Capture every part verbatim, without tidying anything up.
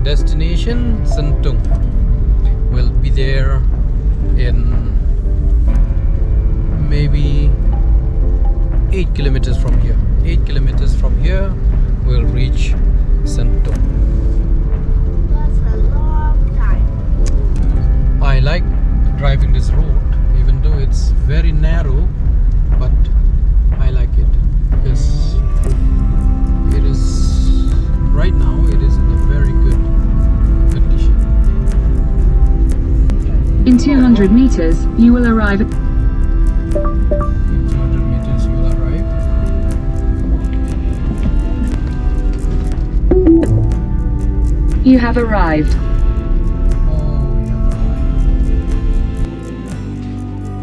Destination Sentung. We'll be there in maybe eight kilometers from here. Eight kilometers from here, we'll reach Sentung. That's a long time. I like driving this road, even though it's very narrow, but I like it because it is, right now, it is in a very good condition. In two hundred meters, you will arrive at two hundred meters, you will arrive. You have arrived. Oh, we have arrived.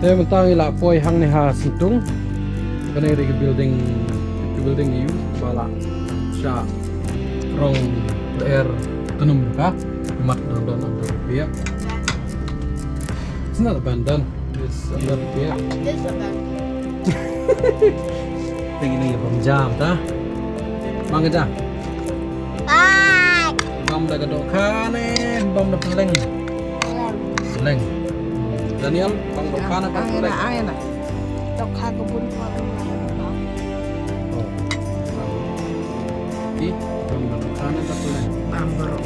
Te mynta ngi la poi hangne ha Sentung. Kane ka dei ka building, ka building ïa u ba la shah rong lyer tnum ka. Mat don don don don pia. It's not abandoned. It's abandoned pia. It's abandoned. Te ngi ngi bam jam ta. Bam ka jam. Bam. Bam da ka dohkha ne, bam da pylleng. Pylleng. Daniel, bam dohkha ne bam pylleng. Ai na, ai na. Dohkha ka bun ko. Oh. Ih, bam da dohkha ne bam pylleng. Bam baroh.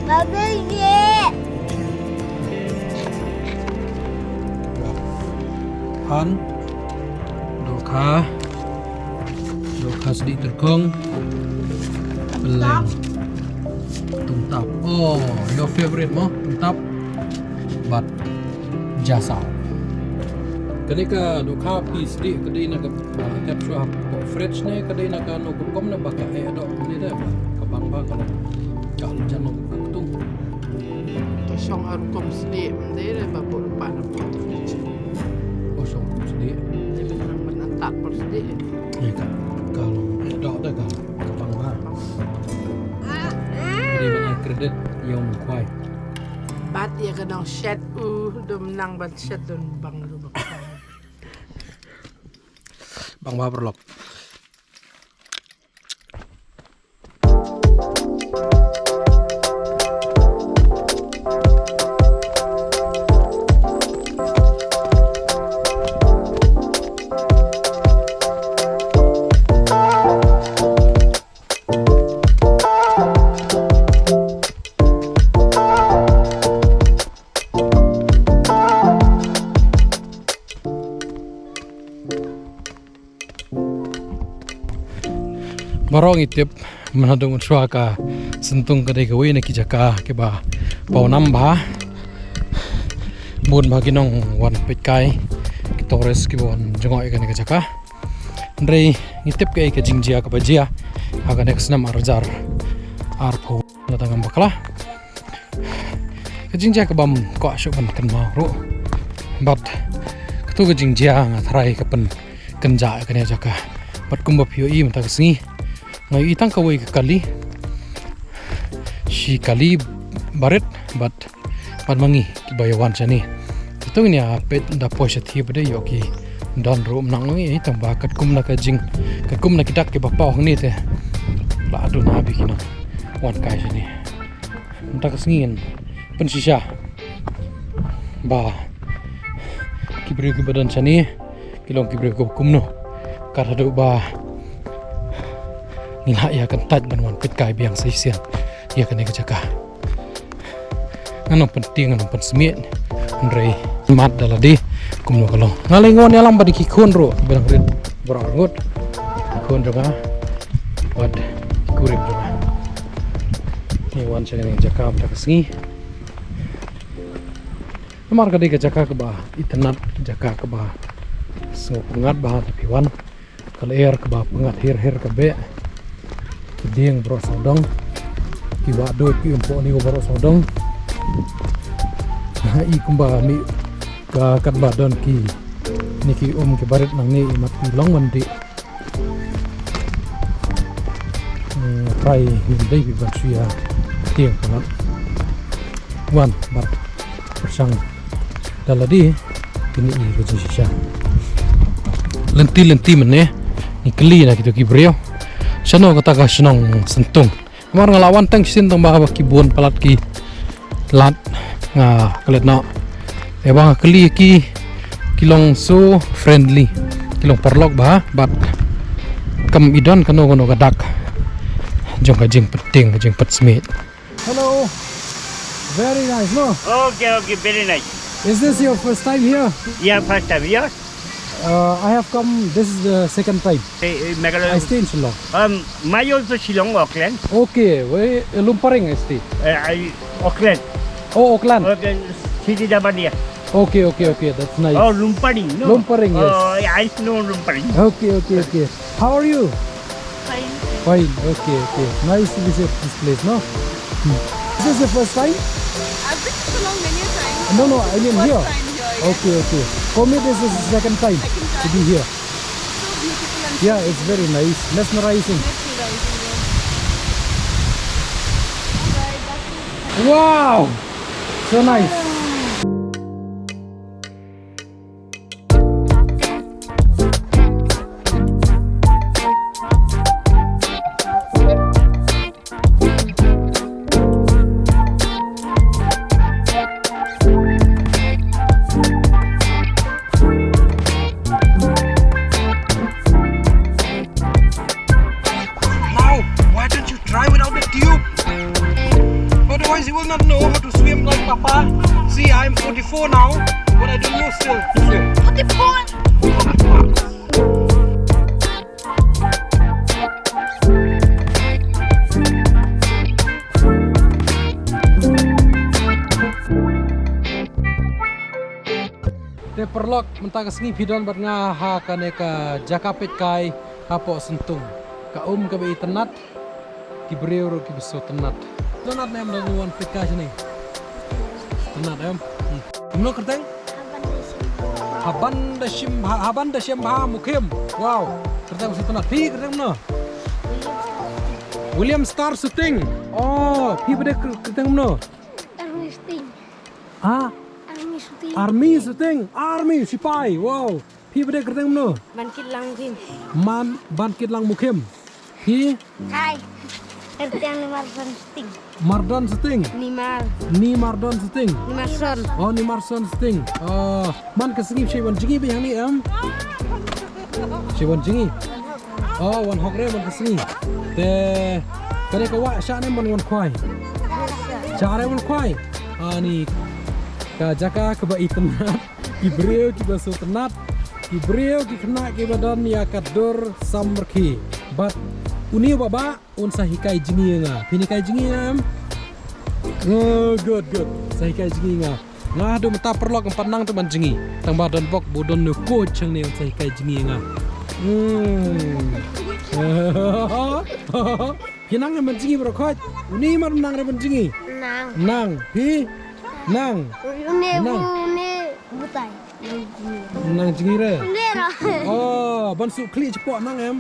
Babi ye. Han. Dohkha. Dohkha sdieh tyrkhong. Pylleng. Tungtap. Oh, your favorite mo? Tungtap. Bad jasaw. Kane ka dohkha phi sdieh ka dei na ka, ah, tep shuwa hapoh fridge ne ka dei na kano ka rukom ne ba ka eh doh ne da ba ka bang ba ka long. Ka long jan long ka ktung. Ka shong ha rukom sdieh, ym dei re ba bun pan. Oh, shong rukom sdieh. Dei ban nang ban antat por sdieh. Ïa ka, ka long, eh, doh da ka, ka bang ba. Dei ban ai credit ïa u Khwai. Bad ïa ka nong shet u, dum nang ban shet dum bang lu bang. Bang ba paralok. Baroh ngi tip, mynta dang shuwa ka Sentung ka dei kawei na ki jaka kiba paw nam bha. Bun bha ki nongwan peitkai, ki tourist kiba wan jngoh ïa kane ka jaka. Hynrei ngi tip kaei ka jingjia kaba jia ha kane ka snem ar hajar arphew. Nga tang ngam bakla. Ka jingjia kaba ym kwah shuh ban kynmaw ruh. Bad kato ka jingjia nga tharai ka pynkynjah ïa kane ka jaka. Bad kumba phi ïohi mynta ka sngi nga ïohi tang kawei ka kali. Shi kali barit bad, bad ma ngi kiba ïa wan shane. Kato ngin ïa peit da poi shathie ba dei ïoh ki don ruh mynta ma ngi, eh, tang ba katkum na ka jing, katkum na ki dak kiba paw hangne te la duna bha ki nongwan kai shane. Mynta ka sngi ngin pynshisha ba ki briew kiba don shane ki long ki briew kiba kumno. Kat haduh ba ngi lah ïa kyntait ban wan peitkai biang sa shisien ïa kane ka jaka. Ngan ym pyntieng, ngan ym pynsmiej. Hynrei mat da lade kumno ka long. Nga la wan ïalam bad ki khun ruh ba dang rit baroh arngut. Ki khun jong nga bad ki kurim jong nga. Ngi wan sha kane ka jaka mynta ka sngi. Namar ka dei ka jaka kaba itynnad, jaka kaba sngewpyngngad bha lada phi wan. Ka lyer kaba pyngngad her her ka beh. Ki dieng baroh sawdong. Ki wah duid ki um pohniw baroh sawdong. I kumba mih ka katba don kine ki um kiba rit nangne, i mat i long ban dih. Hmm, trai ngin dei ban shu ïa tieng palat. Wan bad pyrshang da lade kine ki jingshisha. Lynti lynti mynne ngi kylli na kito ki briew. Shano kata ka shnong Sentung. Namar nga la wan tang shisien tang ba ki bun palat ki lad nga klet noh. Te ba nga kylli ki, ki long so friendly. Ki long paralok bha, bad kam i don kano kano ka dak jong ka jingpynteng, ka jingpynsmit. Hello. Very nice, no? Okay, okay, very nice. Is this your first time here? Yeah, first time, yeah. Uh, I have come, this is the second time. Hey, hey, Meghalaya. I stay in Shillong. Um, my also Shillong, Auckland. Okay, where, uh, Lumparing I stay. Uh, I, Auckland. Oh, Auckland. Auckland, City Dabadia. Okay, okay, okay, that's nice. Oh, Lumparing, no? Lumparing, yes. Oh, yeah, I know Lumparing. Okay, okay, okay. How are you? Fine. Fine, okay, okay. Nice to visit this place, no? Hmm. Is this the first time? I've been to Shillong many a times. No, no, I mean here. First time here, yes. Okay, okay. For me, this is the second time to be here. So beautiful and... Yeah, it's very nice. Mesmerizing. Mesmerizing, yes. Alright, that's it. Wow! So nice. Now, why don't you try without the tube? Otherwise, you will not know how to swim like Papa. See, I'm forty-four now, but I don't know still to swim. Forty-four. Te paralok, mynta ka sngi phi don bad nga ha kane ka jaka peitkai hapoh Sentung. Ka um kaba itynnad, ki briew ruh kiba sngewtynnad. Tynnad ne em, da ngi wan peitkai shane? Tynnad em. Hmm. Kumno kyrteng? Haban da Shim Bha, Haban da Shim Bha Mukhim. Wow. Kyrteng sngewtynnad. Phi kyrteng kumno? William Star Shooting. Oh, phi pat de kyr-, kyrteng kumno? Army Shooting. Ha? Army Shooting. Army Shooting. Army, sipai. Wow. Phi pat de kyrteng kumno? Ban Kit Lang Mukhim. Man, Ban Kit Lang Mukhim. Phi? Hai. Kyrteng Ni Mardon Shooting. Mardon Shooting. Ni Mar. Ni Mardon Shooting. Ni Marson. Oh, Ni Marson Shooting. Oh, man ka sngi shu wan jngi ba hangne em? Shu wan jngi. Oh, wan hok re man ka sngi. Te kane ka wah shah ne man wan khwai? Shah re man khwai. Ani ka jaka kaba itynnad. Ki briew kiba sngewtynnad, ki briew ki khynnah kiba don ïa ka dur samrkhie. Bad une u bah bah un sa hikai jngi ïa nga. Phin hikai jngi ïa nga em? Oh, good, good. Sa hikai jngi ïa nga. Nga haduh mynta paralok ngam pat nang te ban jngi. Tang ba don bok ba don u coach hangne un sa hikai jngi ïa nga. Hmm. Phi nang em ban jngi baroh khoit? Une mat nang re ban jngi? Nang. Nang. Phi? Nang. Une, nang. Une butai. Nang jngi re? Une ra. Oh, ban shu khlieh shapoh nang em?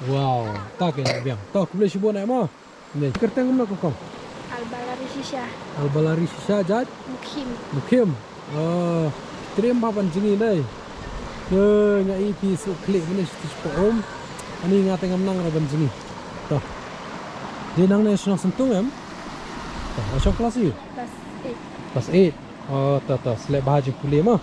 Wow, ta ke biang. To, khublei shibun em mo. Ne, kyrteng kumno kong? Albalari Shisha. Albalari Shisha jait? Mukhim. Mukhim. Oh, triem bha ban jngi dei. Eh, nga i phi shu khlieh mynne shapoh um. Ani nga te ngam nang re ban jngi. To. Dei nangne shnong Sentung em? To, shnong klas ïa? Klas eight. Klas eight. Oh, to, to, sleh bha jingpule mo.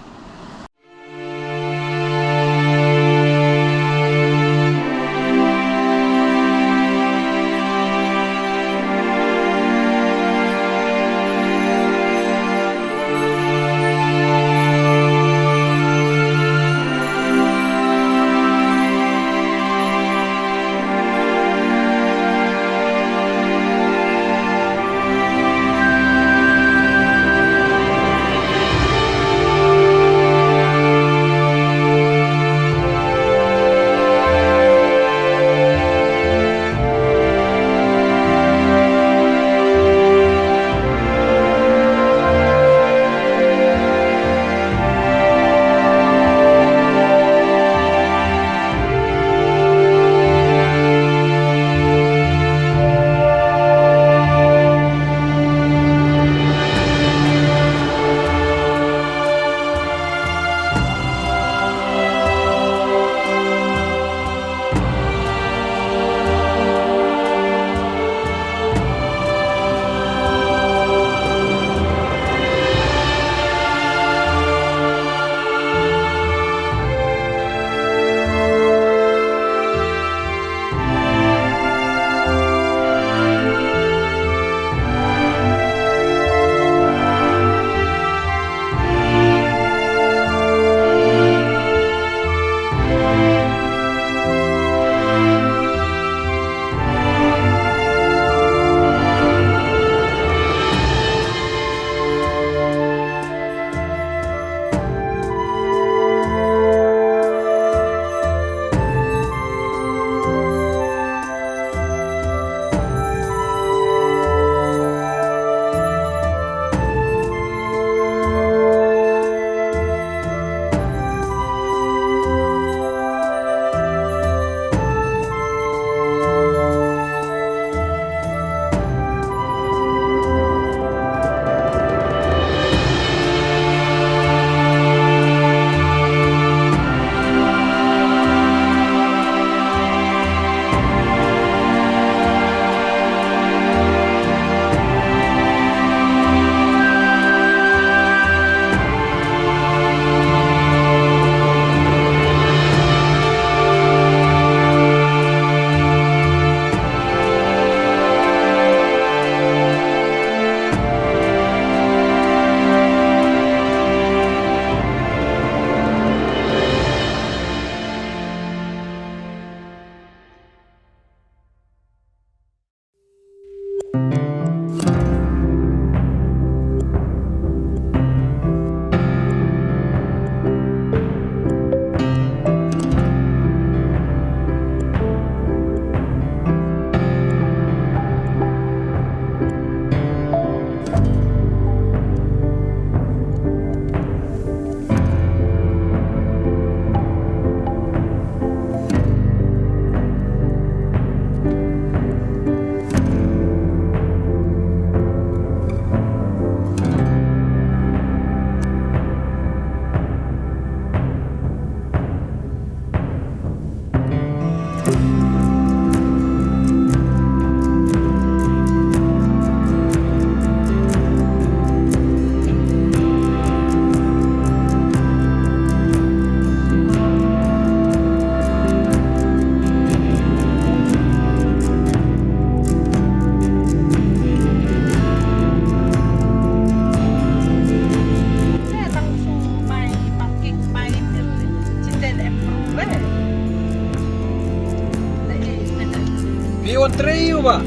Phi wan trei u ba?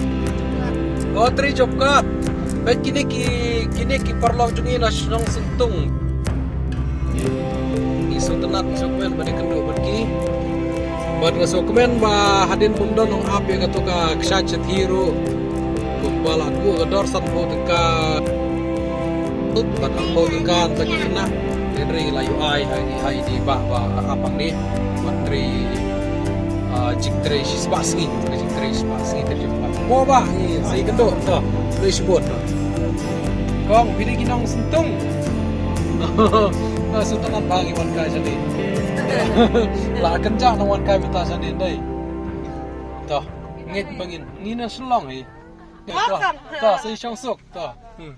O, trei job card. Peit kine ki, kine ki paralok jong ngi na shnong Syntung. Ngi sngewtynnat, ngi sngewkmen ba dei kynduh bad ki. Bad nga sngewkmen ba hadien bym don ong ap ïa kato ka kshaid shathie ruh, kumba la duh ka dor san phew tyngka. Bad arphew tyngka nta ki khynnah. Hynrei la ïoh ai ha ki, ha ki bah ba ap hangne. Bad trei, ah, jingtrei shispah sngi, jingtrei shispah sngi, trei shispah. Mo ba ngi sa ïakynduh to. Trei shibun to. Kong, phi dei ki nong Syntung? Ah, sngewtynnat ba ngi wan kai shane. La kynjah nong wan kai mynta shane dei. To, ngeit ba ngin, ngi na Shillong hi. To, to, sa ïashong suk to. Hmm.